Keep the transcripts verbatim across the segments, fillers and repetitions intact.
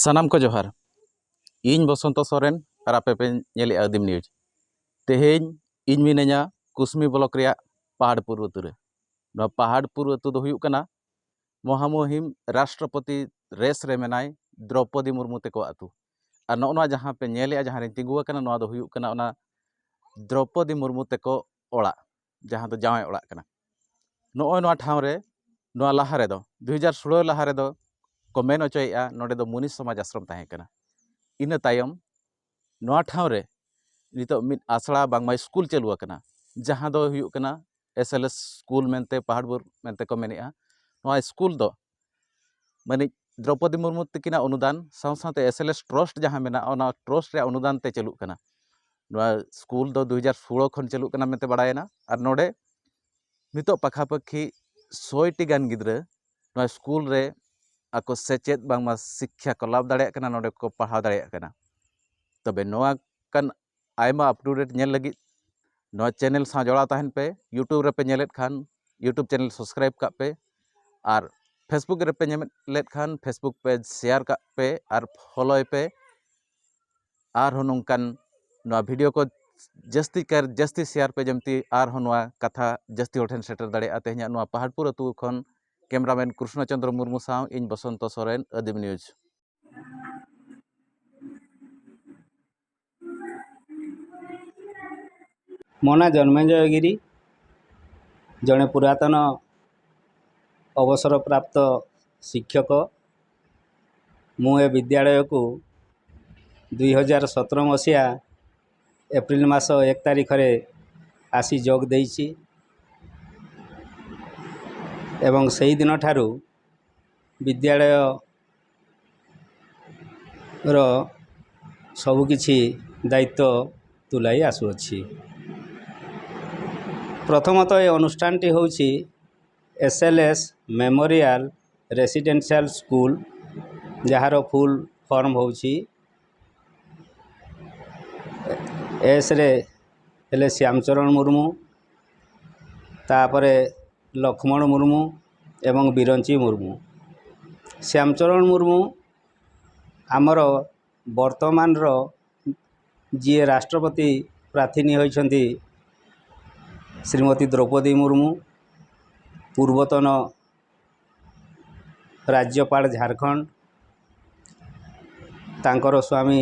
ᱥᱟᱱᱟᱢ ᱠᱚ ᱡᱚᱦᱟᱨ᱾ ᱤᱧ ᱵᱚᱥᱚᱱᱛᱚ ᱥᱚᱨᱮᱱ ᱟᱨ ᱟᱯᱮ ᱯᱮ ᱧᱮᱞᱮᱫᱼᱟ ᱟᱹᱫᱤᱢ ᱱᱤᱭᱩᱡᱽ᱾ ᱛᱮᱦᱮᱧ ᱤᱧ ᱢᱤᱱᱟᱹᱧᱟ ᱠᱩᱥᱢᱤ ᱵᱞᱚᱠ ᱨᱮᱭᱟᱜ ᱯᱟᱦᱟᱰᱯᱩᱨ ᱟᱹᱛᱩ ᱨᱮ᱾ ᱱᱚᱣᱟ ᱯᱟᱦᱟᱰᱯᱩᱨ ᱟᱹᱛᱩ ᱫᱚ ᱦᱩᱭᱩᱜ ᱠᱟᱱᱟ ᱢᱚᱦᱟᱢᱩᱦᱤᱢ ᱨᱟᱥᱴᱨᱚᱯᱚᱛᱤ ᱨᱮᱥ ᱨᱮ ᱢᱮᱱᱟᱭ ᱫᱨᱚᱯᱚᱫᱤ ᱢᱩᱨᱢᱩ ᱛᱮᱠᱚ ᱟᱹᱛᱩ᱾ ᱟᱨ ᱱᱚᱜᱼᱚ ᱱᱚᱣᱟ ᱡᱟᱦᱟᱸ ᱯᱮ ᱧᱮᱞᱮᱫᱼᱟ, ᱡᱟᱦᱟᱸ ᱨᱤᱧ ᱛᱤᱸᱜᱩ ᱟᱠᱟᱱᱟ, ᱱᱚᱣᱟ ᱫᱚ ᱦᱩᱭᱩᱜ ᱠᱟᱱᱟ ᱚᱱᱟ ᱫᱨᱚᱯᱚᱫᱤ ᱢᱩᱨᱢᱩ ᱛᱮᱠᱚ ᱚᱲᱟᱜ, ᱡᱟᱦᱟᱸ ᱫᱚ ᱡᱟᱶᱟᱭ ᱚᱲᱟᱜ ᱠᱟᱱᱟ᱾ ᱱᱚᱜᱼᱚᱭ ᱱᱚᱣᱟ ᱴᱷᱟᱶ ᱨᱮ ᱱᱚᱣᱟ ᱞᱟᱦᱟ ᱨᱮᱫᱚ, ᱫᱩ ᱦᱟᱡᱟᱨ ᱥᱳᱞᱳ ᱞᱟᱦᱟ ᱨᱮᱫᱚ ᱠᱚ ᱢᱮᱱ ᱦᱚᱪᱚᱭᱮᱫᱼᱟ ᱱᱚᱰᱮ ᱫᱚ ᱢᱩᱱᱤ ᱥᱚᱢᱟᱡᱽ ᱟᱥᱨᱚᱢ ᱛᱟᱦᱮᱸ ᱠᱟᱱᱟ᱾ ᱤᱱᱟᱹ ᱛᱟᱭᱚᱢ ᱱᱚᱣᱟ ᱴᱷᱟᱶ ᱨᱮ ᱱᱤᱛᱚᱜ ᱢᱤᱫ ᱟᱥᱲᱟ ᱵᱟᱝᱢᱟ ᱥᱠᱩᱞ ᱪᱟᱹᱞᱩ ᱟᱠᱟᱱᱟ, ᱡᱟᱦᱟᱸ ᱫᱚ ᱦᱩᱭᱩᱜ ᱠᱟᱱᱟ ᱮᱥ ᱮᱞ ᱮᱥ ᱥᱠᱩᱞ ᱢᱮᱱᱛᱮ ᱯᱟᱦᱟᱰᱯᱩᱨ ᱢᱮᱱᱛᱮ ᱠᱚ ᱢᱮᱱᱮᱫᱼᱟ᱾ ᱱᱚᱣᱟ ᱥᱠᱩᱞ ᱫᱚ ᱢᱟᱹᱱᱤᱡ ᱫᱨᱚᱯᱚᱫᱤ ᱢᱩᱨᱢᱩ ᱛᱟᱹᱠᱤᱱᱟᱜ ᱚᱱᱩᱫᱟᱱ ᱥᱟᱶ ᱥᱟᱶᱛᱮ ᱮᱥ ᱮᱞ ᱮᱥ ᱴᱨᱟᱥᱴ ᱡᱟᱦᱟᱸ ᱢᱮᱱᱟᱜᱼᱟ, ᱚᱱᱟ ᱴᱨᱟᱥᱴ ᱨᱮᱭᱟᱜ ᱚᱱᱩᱫᱟᱱ ᱛᱮ ᱪᱟᱹᱞᱩᱜ ᱠᱟᱱᱟ᱾ ᱱᱚᱣᱟ ᱥᱠᱩᱞ ᱫᱚ ᱫᱩ ᱦᱟᱡᱟᱨ ᱥᱳᱞᱳ ᱠᱷᱚᱱ ᱪᱟᱹᱞᱩᱜ ᱠᱟᱱᱟ ᱢᱮᱱᱛᱮ ᱵᱟᱲᱟᱭᱮᱱᱟ᱾ ᱟᱨ ᱱᱚᱰᱮ ᱱᱤᱛᱚᱜ ᱯᱟᱠᱷᱟᱯᱟᱹᱠᱷᱤ ᱥᱚᱭ ᱴᱤ ᱜᱟᱱ ᱜᱤᱫᱽᱨᱟᱹ ᱱᱚᱣᱟ ᱥᱠᱩᱞ ᱨᱮ ᱟᱠᱚ ᱥᱮᱪᱮᱫ ᱵᱟᱝᱢᱟ ᱥᱤᱠᱠᱷᱟ ᱠᱚ ᱞᱟᱵᱷ ᱫᱟᱲᱮᱭᱟᱜ ᱠᱟᱱᱟ, ᱱᱚᱰᱮ ᱠᱚ ᱯᱟᱲᱦᱟᱣ ᱫᱟᱲᱮᱭᱟᱜ ᱠᱟᱱᱟ᱾ ᱛᱚᱵᱮ ᱱᱚᱣᱟ ᱠᱟᱱ ᱟᱭᱢᱟ ᱟᱯ ᱴᱩ ᱰᱮᱴ ᱧᱮᱞ ᱞᱟᱹᱜᱤᱫ ᱱᱚᱣᱟ ᱪᱮᱱᱮᱞ ᱥᱟᱶ ᱡᱚᱲᱟᱣ ᱛᱟᱦᱮᱱ ᱯᱮ᱾ YouTube ᱨᱮᱯᱮ ᱧᱮᱞᱮᱫ ᱠᱷᱟᱱ YouTube ᱪᱮᱱᱮᱞ ᱥᱟᱵᱥᱠᱨᱟᱭᱤᱵ ᱠᱟᱜ ᱯᱮ, ᱟᱨ Facebook ᱨᱮᱯᱮ ᱧᱮᱞᱮᱫ ᱠᱷᱟᱱ Facebook ᱯᱮᱡᱽ ᱥᱮᱭᱟᱨ ᱠᱟᱜ ᱯᱮ ᱟᱨ ᱯᱷᱚᱞᱳᱭ ᱯᱮ᱾ ᱟᱨᱦᱚᱸ ᱱᱚᱝᱠᱟᱱ ᱱᱚᱣᱟ ᱵᱷᱤᱰᱤᱭᱳ ᱠᱚ ᱡᱟᱹᱥᱛᱤ ᱠᱟᱨ ᱡᱟᱹᱥᱛᱤ ᱥᱮᱭᱟᱨ ᱯᱮ, ᱡᱮᱢᱛᱤ ᱟᱨᱦᱚᱸ ᱱᱚᱣᱟ ᱠᱟᱛᱷᱟ ᱡᱟᱹᱥᱛᱤ ᱦᱚᱲ ᱴᱷᱮᱱ ᱥᱮᱴᱮᱨ ᱫᱟᱲᱮᱭᱟᱜᱼᱟ᱾ ᱛᱮᱦᱮᱧᱟᱜ ᱱᱚᱣᱟ ᱯᱟᱦᱟᱰᱯᱩᱨ ᱟᱹᱛᱩ ᱠᱷᱚᱱ ᱠᱮᱢᱨᱟᱢᱮᱱ ᱠᱨᱤᱥᱱᱚ ᱪᱚᱱᱫᱨᱚ ᱢᱩᱨᱢᱩ ᱥᱟᱶ ᱤᱧ ᱵᱚᱥᱚᱱᱛᱚ ᱥᱚᱨᱮᱱ, ᱟᱹᱫᱤᱢ ᱱᱤᱭᱩᱡᱽ᱾ ମୋ ନାଁ ଜନ୍ମେଞ୍ଜୟ ଗିରି, ଜଣେ ପୁରାତନ ଅବସରପ୍ରାପ୍ତ ଶିକ୍ଷକ। ମୁଁ ଏ ବିଦ୍ୟାଳୟକୁ ଦୁଇ ହଜାର ସତର ମସିହା ଏପ୍ରିଲ ମାସ ଏକ ତାରିଖରେ ଆସି ଯୋଗ ଦେଇଛି ଏବଂ ସେହି ଦିନଠାରୁ ବିଦ୍ୟାଳୟ ର ସବୁ କିଛି ଦାୟିତ୍ୱ ତୁଲାଇ ଆସୁଅଛି। ପ୍ରଥମତଃ ଏ ଅନୁଷ୍ଠାନଟି ହେଉଛି S L S memorial residential school, ଯାହାର ଫୁଲ୍ ଫର୍ମ ହେଉଛି ଏସ୍ରେ ହେଲେ ଶ୍ୟାମଚରଣ ମୁର୍ମୁ, ତାପରେ ଲକ୍ଷ୍ମଣ ମୁର୍ମୁ ଏବଂ ବିରଞ୍ଚି ମୁର୍ମୁ। ଶ୍ୟାମଚରଣ ମୁର୍ମୁ ଆମର ବର୍ତ୍ତମାନର ଯିଏ ରାଷ୍ଟ୍ରପତି ପ୍ରାର୍ଥିନୀ ହୋଇଛନ୍ତି ଶ୍ରୀମତୀ ଦ୍ରୌପଦୀ ମୁର୍ମୁ, ପୂର୍ବତନ ରାଜ୍ୟପାଳ ଝାଡ଼ଖଣ୍ଡ, ତାଙ୍କର ସ୍ୱାମୀ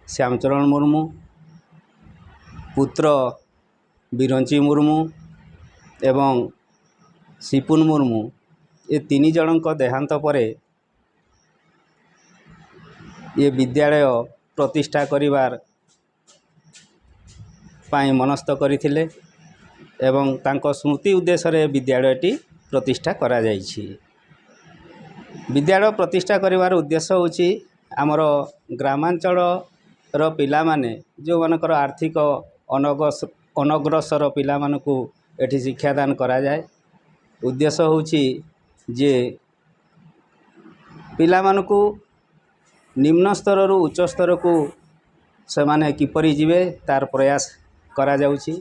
ଶ୍ୟାମଚରଣ ମୁର୍ମୁ, ପୁତ୍ର ବିରଞ୍ଚି ମୁର୍ମୁ ଏବଂ ସିପୁନ ମୁର୍ମୁ, ଏ ତିନି ଜଣଙ୍କ ଦେହାନ୍ତ ପରେ ଏ ବିଦ୍ୟାଳୟ ପ୍ରତିଷ୍ଠା କରିବାର ପାଇଁ ମନସ୍ଥ କରିଥିଲେ ଏବଂ ତାଙ୍କ ସ୍ମୃତି ଉଦ୍ଦେଶ୍ୟରେ ବିଦ୍ୟାଳୟଟି ପ୍ରତିଷ୍ଠା କରାଯାଇଛି। ବିଦ୍ୟାଳୟ ପ୍ରତିଷ୍ଠା କରିବାର ଉଦ୍ଦେଶ୍ୟ ହେଉଛି ଆମର ଗ୍ରାମାଞ୍ଚଳର ପିଲାମାନେ ଯେଉଁମାନଙ୍କର ଆର୍ଥିକ ଅନଗସ-, ଅନଗ୍ରସର ପିଲାମାନଙ୍କୁ ଏଠି ଶିକ୍ଷାଦାନ କରାଯାଏ। ଉଦ୍ଦେଶ୍ୟ ହେଉଛି ଯେ ପିଲାମାନଙ୍କୁ ନିମ୍ନ ସ୍ତରରୁ ଉଚ୍ଚ ସ୍ତରକୁ ସେମାନେ କିପରି ଯିବେ, ତାର ପ୍ରୟାସ କରାଯାଉଛି।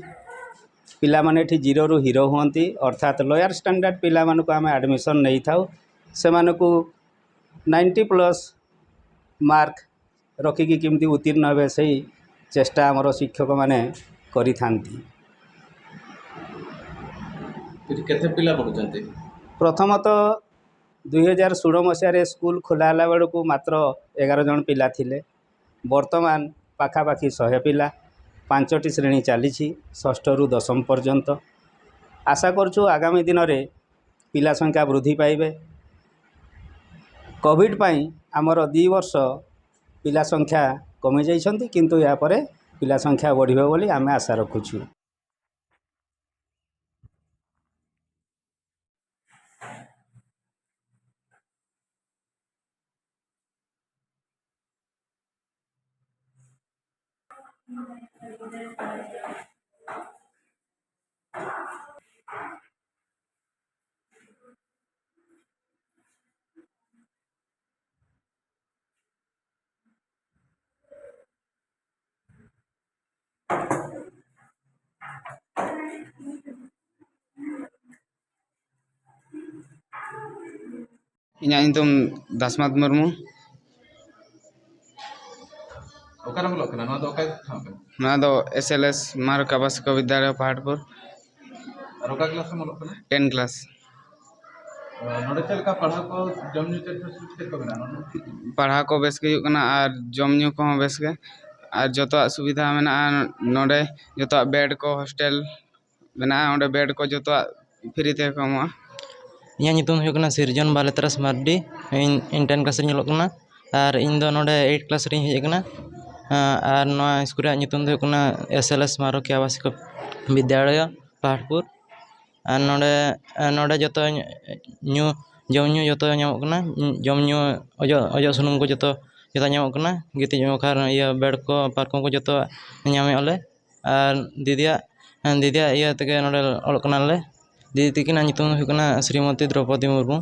ପିଲାମାନେ ଏଠି ଜିରୋରୁ ହିରୋ ହୁଅନ୍ତି, ଅର୍ଥାତ୍ ଲୋୟର ଷ୍ଟାଣ୍ଡାର୍ଡ ପିଲାମାନଙ୍କୁ ଆମେ ଆଡ଼ମିସନ୍ ନେଇଥାଉ। ସେମାନଙ୍କୁ ନାଇଣ୍ଟି ପ୍ଲସ୍ ମାର୍କ ରଖିକି କେମିତି ଉତ୍ତୀର୍ଣ୍ଣ ହେବେ, ସେଇ ଚେଷ୍ଟା ଆମର ଶିକ୍ଷକମାନେ କରିଥାନ୍ତି। ଏଠି କେତେ ପିଲା ପଢ଼ୁଛନ୍ତି? ପ୍ରଥମତଃ, ଦୁଇହଜାର ଷୋହଳ ମସିହାରେ ସ୍କୁଲ ଖୋଲା ହେଲା ବେଳକୁ ମାତ୍ର ଏଗାର ଜଣ ପିଲା ଥିଲେ। ବର୍ତ୍ତମାନ ପାଖାପାଖି ଶହେ ପିଲା, ପାଞ୍ଚଟି ଶ୍ରେଣୀ ଚାଲିଛି, ଷଷ୍ଠରୁ ଦଶମ ପର୍ଯ୍ୟନ୍ତ। ଆଶା କରୁଛୁ ଆଗାମୀ ଦିନରେ ପିଲା ସଂଖ୍ୟା ବୃଦ୍ଧି ପାଇବେ। କୋଭିଡ୍ ପାଇଁ ଆମର ଦୁଇ ବର୍ଷ ପିଲା ସଂଖ୍ୟା କମିଯାଇଛନ୍ତି, କିନ୍ତୁ ଏହାପରେ ପିଲା ସଂଖ୍ୟା ବଢ଼ିବ ବୋଲି ଆମେ ଆଶା ରଖୁଛୁ। ᱤᱧᱟᱹᱜ ᱧᱩᱛᱩᱢ ᱫᱟᱥᱢᱟᱛ ᱢᱩᱨᱢᱩ᱾ ᱚᱠᱟᱨᱮᱢ ᱚᱞᱚᱜ ᱠᱟᱱᱟ? ᱱᱚᱣᱟ ᱫᱚ ᱚᱠᱟ ᱴᱷᱟᱶ ᱠᱟᱱᱟ? ᱱᱚᱣᱟ ᱫᱚ S L S ᱢᱟᱨᱚᱠ ᱟᱵᱟᱥᱤᱠ ᱵᱤᱫᱽᱭᱟᱞᱚᱭ ᱯᱟᱦᱟᱲᱯᱩᱨ᱾ ᱟᱨ ᱚᱠᱟ ᱠᱞᱟᱥ ᱮᱢ ᱚᱞᱚᱜ ᱠᱟᱱᱟ? Ten class. ᱱᱚᱰᱮ ᱪᱮᱫ ᱞᱮᱠᱟ ᱯᱟᱲᱦᱟᱣ ᱠᱚ, ᱡᱚᱢ ᱧᱩ ᱪᱮᱫ ᱠᱚ ᱪᱮᱫ ᱠᱚ ᱢᱮᱱᱟᱜᱼᱟ ᱱᱚᱰᱮ? ᱯᱟᱲᱦᱟᱣ ᱠᱚ ᱵᱮᱥ ᱜᱮ ᱦᱩᱭᱩᱜ ᱠᱟᱱᱟ ᱟᱨ ᱡᱚᱢ ᱧᱩ ᱠᱚᱦᱚᱸ ᱵᱮᱥ ᱜᱮ, ᱟᱨ ᱡᱚᱛᱚᱣᱟᱜ ᱥᱩᱵᱤᱫᱷᱟ ᱢᱮᱱᱟᱜᱼᱟ ᱱᱚᱰᱮ᱾ ᱡᱚᱛᱚᱣᱟᱜ ᱵᱮᱰ ᱠᱚ, ᱦᱳᱥᱴᱮᱞ ᱢᱮᱱᱟᱜᱼᱟ, ᱚᱸᱰᱮ ᱵᱮᱰ ᱠᱚ ᱡᱚᱛᱚᱣᱟᱜ ᱯᱷᱨᱤ ᱛᱮᱜᱮ ᱠᱚ ᱮᱢᱚᱜᱼᱟ᱾ ᱤᱧᱟᱹᱜ ᱧᱩᱛᱩᱢ ᱦᱩᱭᱩᱜ ᱠᱟᱱᱟ ᱥᱤᱨᱡᱚᱱ ᱵᱟᱞᱮᱛᱟᱨᱟᱥ ᱢᱟᱨᱰᱤ᱾ ᱤᱧ ᱤᱧ ᱴᱮᱱ ᱠᱞᱟᱥ ᱨᱤᱧ ᱚᱞᱚᱜ ᱠᱟᱱᱟ ᱟᱨ ᱤᱧ ᱫᱚ ᱱᱚᱰᱮ ᱮᱭᱤᱴ ᱠᱞᱟᱥ ᱨᱤᱧ ᱦᱮᱡ ᱟᱠᱟᱱᱟ᱾ ᱟᱨ ᱱᱚᱣᱟ ᱥᱠᱩᱞ ᱨᱮᱭᱟᱜ ᱧᱩᱛᱩᱢ ᱫᱚ ᱦᱩᱭᱩᱜ ᱠᱟᱱᱟ S L S ᱢᱟᱨᱚᱠᱤ ᱟᱵᱟᱥᱤᱠ ᱵᱤᱫᱽᱭᱟᱞᱚᱭ ᱯᱟᱦᱟᱲᱯᱩᱨ᱾ ᱟᱨ ᱱᱚᱰᱮ ᱱᱚᱰᱮ ᱡᱚᱛᱚ ᱧᱩ ᱡᱚᱢ ᱧᱩ ᱡᱚᱛᱚ ᱧᱟᱢᱚᱜ ᱠᱟᱱᱟ᱾ ᱡᱚᱢ ᱧᱩ ᱚᱡᱚᱜ ᱚᱡᱚᱜ ᱥᱩᱱᱩᱢ ᱠᱚ ᱡᱚᱛᱚ ᱡᱚᱛᱚ ᱧᱟᱢᱚᱜ ᱠᱟᱱᱟ᱾ ᱜᱤᱛᱤᱡ ᱵᱟᱠᱷᱨᱟ ᱤᱭᱟᱹ ᱵᱮᱰ ᱠᱚ ᱯᱟᱨᱠᱚᱢ ᱠᱚ ᱡᱚᱛᱚ ᱧᱟᱢᱮᱫᱼᱟ ᱞᱮ᱾ ᱟᱨ ᱫᱤᱫᱤᱭᱟᱜ ᱫᱤᱫᱤᱭᱟᱜ ᱤᱭᱟᱹ ᱛᱮᱜᱮ ᱱᱚᱰᱮ ᱚᱞᱚᱜ ᱠᱟᱱᱟᱞᱮ᱾ ᱫᱤᱫᱤ ᱛᱟᱹᱠᱤᱱᱟᱜ ᱧᱩᱛᱩᱢ ᱫᱚ ᱦᱩᱭᱩᱜ ᱠᱟᱱᱟ ᱥᱨᱤᱢᱚᱛᱤ ᱫᱨᱚᱯᱚᱫᱤ ᱢᱩᱨᱢᱩ᱾